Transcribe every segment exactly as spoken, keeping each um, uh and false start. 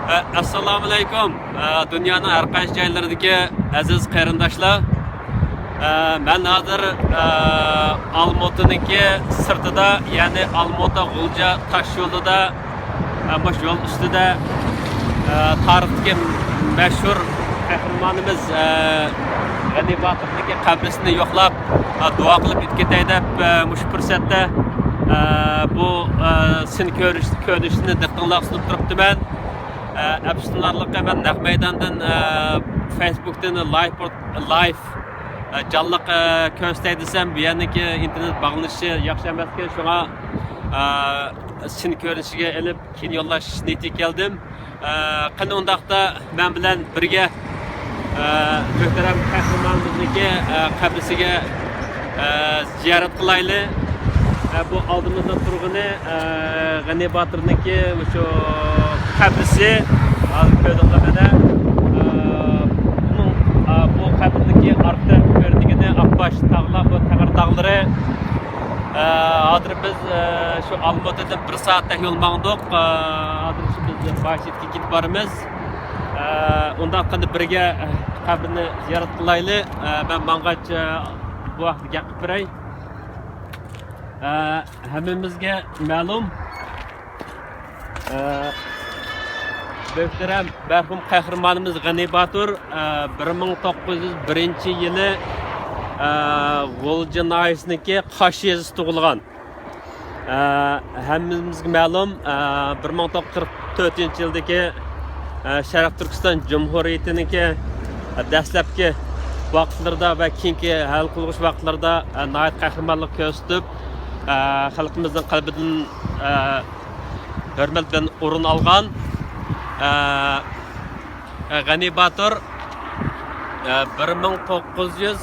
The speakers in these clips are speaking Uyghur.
ئە، ئەسسالامۇئەلەيكۇم. ئە، دۇنيانىڭ ھەر قايسى جايلىرىدىكى ئەزىز قېرىنداشلار. ئە، مەن ھازىر، ئە، ئالمۇتىنىڭكى سىرتىدا، يەنى ئالمۇتا غۇلجا تاش يولىدا، ئە، مۇشۇ يول ئۈستىدە، ئە، تارىختىكى مەشھۇر قەھرىمانىمىز، ئە، غەنى باتۇرنىڭكى قەبرىسىنى يوقلاپ، ئە، دۇئا قىلىپ ئۆتۈپ كېتەي دەپ، ئە، مۇشۇ پۇرسەتتە، ئە، بۇ، ئە، سىن كۆرۈش-، كۆرۈنۈشنى دىققىڭلارغا سۇنۇپ تۇرۇپتىمەن. ئە، ئەپسۇسلىنارلىقى، مەن نەق مەيداندىن، ئە، فېيسبۇكتىن لايف، لايف، ئە، جانلىق، ئە، كۆرسىتەي دېسەم، بۇ يەرنىڭكى ئىنتېرنېت باغلىنىشى ياخشى ئەمەسكەن، شۇڭا، ئە، سىن كۆرۈنۈشىگە ئېلىپ، كېيىن يوللاش نىيىتىگە كەلدىم. ئە، قېنى ئۇنداقتا مەن بىلەن بىرگە، ئە، مۆھتەرەم قەھرىمانىمىزنىڭكى، ئە، قەبرىسىگە، ئە، زىيارەت قىلايلى. ئە، بۇ ئالدىمىزدا تۇرغىنى، ئە، غەنى باتۇرنىڭكى مۇشۇ قەبرىسى. ھازىر كۆردۈڭلار مانا. ئە، بۇنىڭ، ئە، بۇ قەبرىنىڭكى ئارقا تەرىپى كۆرۈنگىنى ئاقباش تاغلار، بۇ تەڭرى تاغلىرى. ئە، ھازىر بىز، ئە، شۇ ئالمۇتىدىن بىر سائەتتەك يول ماڭدۇق. ئە، ھازىر شۇ بىز بايشېتكە كېتىپ بارىمىز. ئە، ئۇنداق قىلىپ بىرگە، ئە، قەبرىنى زىيارەت قىلايلى. ئە، مەن ماڭغاچ، ئە، بۇ ھەقتە گەپ قىلىپ بېرەي. ئە، ھەممىمىزگە مەلۇم، ئە، مۆھتەرەم مەرھۇم قەھرىمانىمىز غەنى باتۇر، ئە، بىر مىڭ توققۇز يۈز بىرىنچى يىلى، ئە، غۇلجا ناھىيەسىنىڭكى قاش يېزىسىدا تۇغۇلغان. ئە، ھەممىمىزگە مەلۇم، ئە، بىر مىڭ توققۇز يۈز قىرىق تۆتىنچى يىلدىكى، ئە، شەرقىي تۈركىستان جۇمھۇرىيىتىنىڭكى، ئە، دەسلەپكى ۋاقىتلىرىدا ۋە كېيىنكى ھەل قىلغۇچ ۋاقىتلىرىدا، ئە، ناھايىتى قەھرىمانلىق كۆرسىتىپ، ئە، خەلقىمىزنىڭ قەلبىدىن، ئە، ھۆرمەت بىلەن ئورۇن ئالغان. ئە، غەنى باتۇر، ئە، بىر مىڭ توققۇز يۈز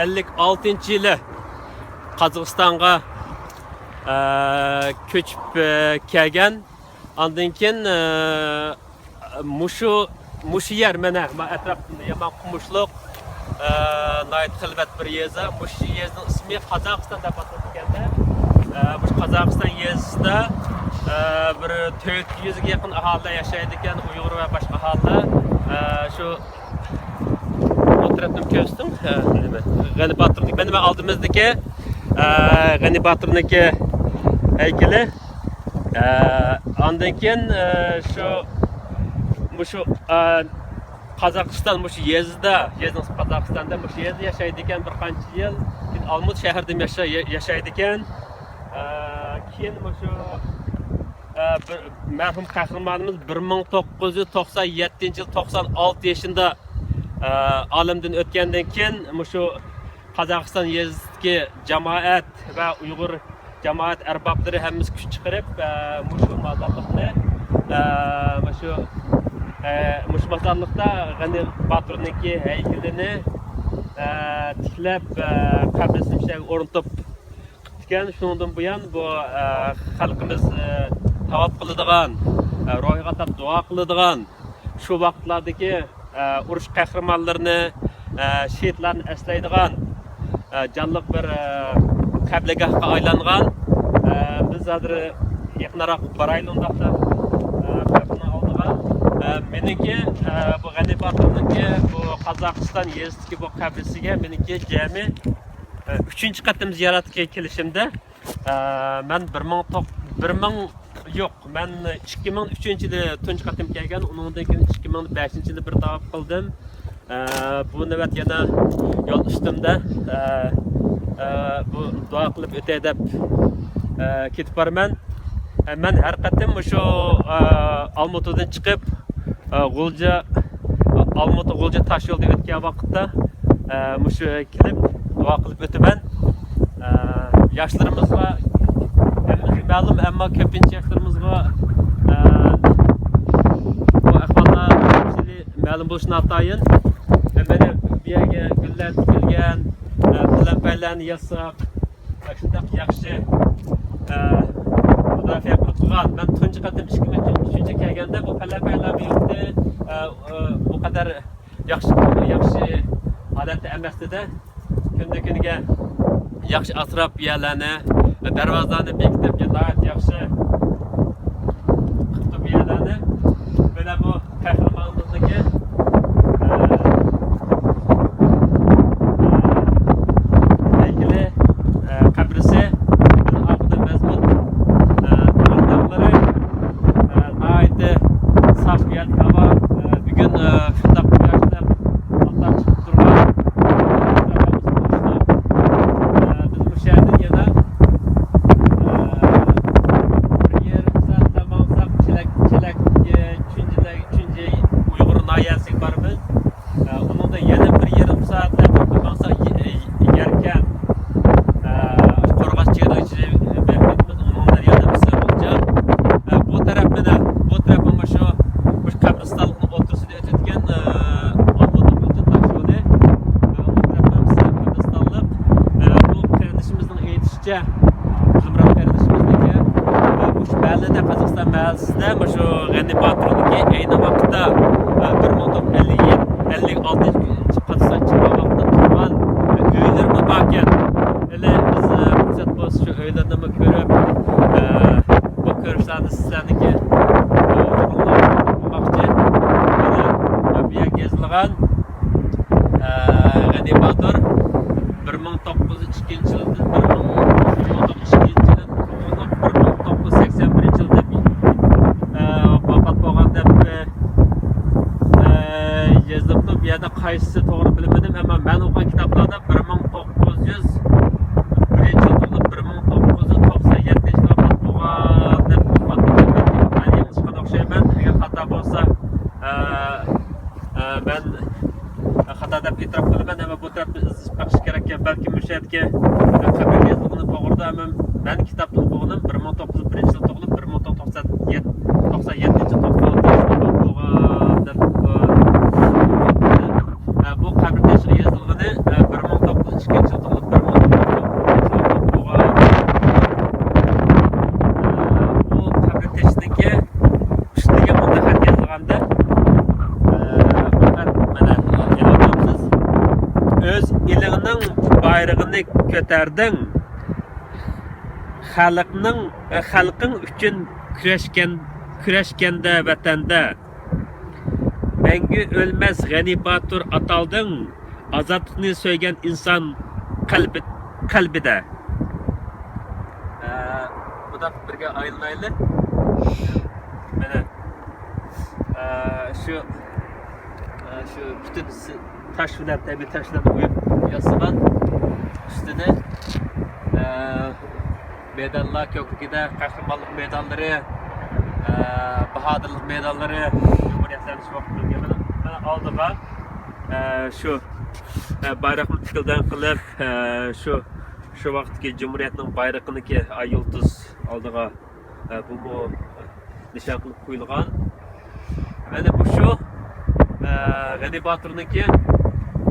ئەللىك ئالتىنچى يىلى قازاقىستانغا، ئە، كۆچۈپ، ئە، كەلگەن. ئاندىن كېيىن، ئە، مۇشۇ، مۇشۇ يەر مانا، ما-، ئەتراپ يامان قومۇشلۇق، ئە، ناھايىتى خىلۋەت بىر يېزا. مۇشۇ يېزىنىڭ ئىسمى قازاقىستان دەپ ئاتىلىدىكەن-دە. ئە، مۇشۇ قازاقىستان يېزىسىدا، ئە، بىر تۆت يۈزگە يېقىن ئاھالىلەر ياشايدىكەن، ئۇيغۇر ۋە باشقا ئاھالىلەر. ئە، شۇ ئوتتۇرا تەرەپنى كۆرسىتىڭ. ئە، نېمە، غەنى باتۇرنىڭ، مانا مەن ئالدىمىزدىكى، ئە، غەنى باتۇرنىڭكى ھەيكىلى. ئە، ئاندىن كېيىن، ئە، شۇ، مۇشۇ، ئە، قازاقىستان مۇشۇ يېزىدا، يېزىنىڭ قازاقىستاندا مۇشۇ يېزىدا ياشايدىكەن بىر قانچە يىل. كېيىن ئالمۇت شەھىرىدە ياشا-، ياشايدىكەن. ئە، كېيىن مۇشۇ، ئە، بىر مەرھۇم قەھرىمانىمىز بىر مىڭ توققۇز يۈز توقسان يەتتىنچى يىل توقسان ئالتە يېشىندا، ئە، ئالەمدىن ئۆتكەندىن كېيىن مۇشۇ قازاقىستان يېزىسىدىكى جامائەت ۋە ئۇيغۇر جامائەت ئەربابلىرى ھەممىسى كۈچ چىقىرىپ، ئە، مۇشۇ مازارلىقنى، ئە، مۇشۇ، ئە، مۇشۇ مازارلىقتا غەنى باتۇرنىڭكى ھەيكىلىنى، ئە، تىكلەپ، ئە، قەبرىسىنى مۇشۇ يەرگە ئورنىتىپ قىپتىكەن. شۇنىڭدىن بۇيان بۇ، ئە، خەلقىمىز، ئە، تاۋاپ قىلىدىغان، ئە، روھىغا ئاتاپ دۇئا قىلىدىغان، شۇ ۋاقىتلاردىكى، ئە، ئۇرۇش قەھرىمانلىرىنى، ئە، شېھىتلارنى ئەسلەيدىغان، ئە، جانلىق بىر، ئە، قەبرىگاھقا ئايلانغان. ئە، بىز ھازىر يېقىنراق بارايلى ئۇنداقتا، ئە، قەبرىنىڭ ئالدىغا. ئە، مېنىڭكى، ئە، بۇ غەنى باتۇرنىڭكى بۇ قازاقىستان يېزىسىدىكى بۇ قەبرىسىگە مېنىڭكى جەمئىي، ئە، ئۈچىنچى قېتىم زىيارەتكە كېلىشىمدە، ئە، مەن بىر مىڭ توق-، بىر مىڭ، يوق، مەن ئىككى مىڭ ئۈچىنچى يىلى تۇنجى قېتىم كەلگەن، ئۇنىڭدىن كېيىن ئىككى مىڭ بەشىنچى يىلى بىر تاۋاپ قىلدىم. ئە، بۇ نۆۋەت يەنە يول ئۈستۈمدە، ئە، ئە، بۇ دۇئا قىلىپ ئۆتەي دەپ، ئە، كېتىپ بارىمەن. ئە، مەن ھەر قېتىم مۇشۇ، ئە، ئالمۇتىدىن چىقىپ، ئە، غۇلجا، ئالمۇتا غۇلجا تاش يولدا ئۆتكەن ۋاقىتتا، ئە، مۇشۇ كېلىپ دۇئا قىلىپ ئۆتىمەن. ئە، ياشلىرىمىزغا، ھەممىمىزگە مەلۇم، ئەمما كۆپىنچە ياشلىرىمىزغا، ئە، بۇ ئەھۋاللار مەلۇم بولۇشى ناتايىن. مانا بۇ يەرگە گۈللەر تىكىلگەن، ئە، پەلەمپەيلەرنى ياساپ، شۇنداق ياخشى، ئە، مۇداپىئە قىلىپ تۇرغان. مەن تۇنجى قېتىم ئىككى مىڭ ئۈچىنچى كەلگەندە بۇ پەلەمپەيلەرمۇ يوقتى. ئە، ئە، بۇ قەدەر ياخشى، ياخشى ھالەتتە ئەمەستى-دە. كۈندە كۈنگە ياخشى ئاسراپ بۇ يەرلەرنى، دەرۋازىلارنى بېكىتىپ، ناھايىتى ياخشى قىپتۇ بۇ يەرلەرنى. ھاۋا، ئە، بۈگۈن، ئە، شۇنداق قۇياشلىق، ئاپتاپ چىقىپ تۇرغان. ئە، بىز مۇشۇ يەردىن يەنە، ئە، بىر يېرىم سائەتتە ماڭساق، چېلەك، چېلەك، ئە، چۈنجىلەر، چۈنجى ئۇيغۇر ناھىيەسىگە بارىمىز. ئە، ئۇنىڭدا يەنە بىر يېرىم سائەتلەردىن ماڭساق، يە-، يەركەن، ئە، قورغاس چېگرا ئىچىدە بېرىپ كېتىمىز. ئۇنىڭدا يەنە بىر سىر بولجاق. ئە، بۇ تەرەپ مانا، بۇ تەرەپ مانا شۇ، مۇشۇ قەبرىستانلىقنىڭ ئوتتۇرىسىدا ئۆتىدىگەن، ئە، ئالمۇتىغۇلجا تاش يولى. ئە، ئۇ تەرەپ ھەممىسى قەبرىستانلىق. ئە، بۇ قېرىندىشىمىزنىڭ ئېيتىشىچە، زۇمرەت قېرىندىشىمىزنىڭكى، ئە، مۇشۇ مەھەللىدە، قازاقىستان مەھەللىسىدە، مۇشۇ غەنى باتۇرنىڭكى ئەينى ۋاقىتتا، ئە، بىر مىڭ توققۇز يۈز ئەللىك يەتتە، ئەللىك ئالتىنچى يىلى قازاقىستان چىققان ۋاقىتتا تۇرغان ئۆيلىرىمۇ باركەن. ھېلى بىز، ئە، پۇرسەت بولسا شۇ ئۆيلىرىنىمۇ كۆرۈپ، ئە، بۇ كۆرۈشلەرنى سىزلەرنىڭكى، ئە، ھۇزۇرۇڭلارغا قويماقچى. مانا، ئە، بۇ يەرگە يېزىلغان، ئە، غەنى باتۇر بىر مىڭ توققۇز يۈز ئىككىنچى يىلدىن، بىر مىڭ توققۇز يۈز ئىككىنچى يىلدىن تۇغۇلۇپ، بىر مىڭ توققۇز يۈز سەكسەن بىرىنچى يىلى دەپ، ئە، ۋاپات بولغان دەپ، ئە، ئە، يېزىلىپتۇ. بۇ يەردە قايسىسى توغرا بىلمىدىم، ئەمما مەن ئوقۇغان كىتابلاردا بىر مىڭ توققۇز يۈز بىرىنچى يىل تۇغۇلۇپ، بىر مىڭ توققۇز يۈز توقسان يەتتىنچى يىل ۋاپات بولغان دەپ ئۇقۇم. مەن يېڭىلىشقان ئوخشايمەن. ئەگەر خاتا بولسا، ئە، ئە، مەن خاتا دەپ ئېتىراپ قىلىمەن. ئەمما بۇ تەرەپتىن ئىزدىنىپ بېقىش كېرەككەن. بەلكىم مۇشۇ يەردىكى قەبرە يېزىلغىنى توغرىدا، ئەمما مەن كىتابتا ئوقۇغىنىم بىر مىڭ توققۇز يۈز بىرىنچى يىل تۇغۇلۇپ، بىر مىڭ توققۇز يۈز توقسان يەتتىنچى، توقسان ئالتىنچى يىلدا بولغان دەپ، ئە، بۇ قەبرە تېشىغا يېزىلغىنى، ئە، بىر مىڭ توققۇز يۈز ئىككىنچى يىل تۇغۇلۇپ، بىر مىڭ توققۇز يۈز توقسان يەتتىنچى يىل بولغان. ئە، بۇ قەبرە تېشىنىڭكى ئۈستىگە مۇنداق خەت يېزىلغاندا، ئە، بۇ خەت مانا، كۆرۈۋاتامسىز؟ ئۆز ئېلىڭنىڭ بايرىقىنى كۆتەردىڭ. خەلقنىڭ، خەلقىڭ ئۈچۈن كۈرەشكەن، كۈرەشكەندە ۋەتەندە، مەڭگۈ ئۆلمەس غەنى باتۇر ئاتالدىڭ، ئازادلىقنى سۆيگەن ئىنسان قەلبى، قەلبىدە. ئە، بۇنداق بىرگە ئايلىنايلى. مانا، ئە، شۇ، ئە، شۇ پۈتۈن س-، تاش بىلەن، تەبىئىي تاش بىلەن ئويۇپ ياسىغان ئۈستىدە، ئە، مېداللار كۆكرىكىدە قەھرىمانلىق مېداللىرى، ئە، باھادىرلىق مېداللىرى، جۇمھۇرىيەتلەرنى شۇ ۋاقىت بىلگەن. مانا ئالدىغا، ئە، شۇ، ئە، بايراقنى تىكىلدەن قىلىپ، ئە، شۇ، شۇ ۋاقىتتىكى جۇمھۇرىيەتنىڭ بايرىقىنىڭكى ئاي يۇلتۇز ئالدىغا، ئە، بۇمۇ نىشان قىلىپ قويۇلغان. مانا مۇشۇ، ئە، غەنى باتۇرنىڭكى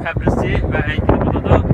قەبرىسى ۋە ھەيكىلى بولىدۇ.